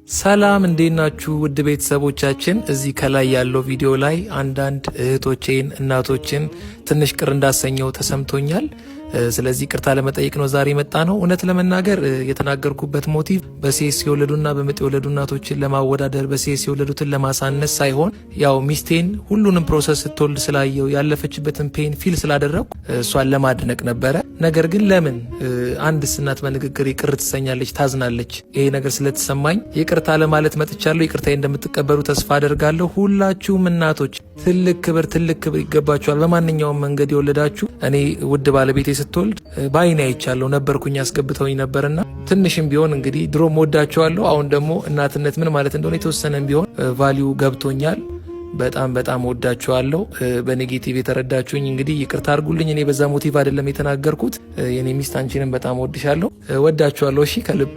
ሰላም፣ እንዴት ናችሁ? ውድ ቤተሰቦቻችን፣ እዚህ ከላይ ያለው ቪዲዮ ላይ አንዳንድ እህቶቼን እናቶችን ትንሽ ቅር እንዳሰኘው ተሰምቶኛል። ስለዚህ ይቅርታ ለመጠየቅ ነው ዛሬ የመጣነው። እውነት ለመናገር የተናገርኩበት motive በ CS የወለዱና በምጥ የወለዱ እናቶችን ለማወዳደር፣ በ CS የወለዱትን ለማሳነስ ሳይሆን ያው ሚስቴን ሁሉንም process ስትወልድ ስላየው፣ ያለፈችበትን pain feel ስላደረግኩ እሷን ለማድነቅ ነበረ። ነገር ግን ለምን አንድ እናት በንግግር ቅር ትሰኛለች፣ ታዝናለች? ይሄ ነገር ስለተሰማኝ ይቅርታ ለማለት መጥቻለሁ። ይቅርታ እንደምትቀበሉ ተስፋ አደርጋለሁ። ሁላችሁም እናቶች ትልቅ ክብር፣ ትልቅ ክብር ይገባችኋል። በማንኛውም መንገድ የወለዳችሁ፣ እኔ ውድ ባለቤቴ ስትወልድ በአይኔ አይቻለሁ፣ ነበርኩኝ፣ አስገብተውኝ ነበርና ትንሽም ቢሆን እንግዲህ ድሮም ወዳቸዋለሁ። አሁን ደግሞ እናትነት ምን ማለት እንደሆነ የተወሰነም ቢሆን value ገብቶኛል። በጣም በጣም ወዳችኋለሁ። በ negative የተረዳችሁኝ እንግዲህ ይቅርታ አድርጉልኝ። እኔ በዛ motive አይደለም የተናገርኩት። የኔ ሚስት፣ አንቺንም በጣም ወድሻለሁ፣ ወዳችኋለሁ። እሺ፣ ከልብ።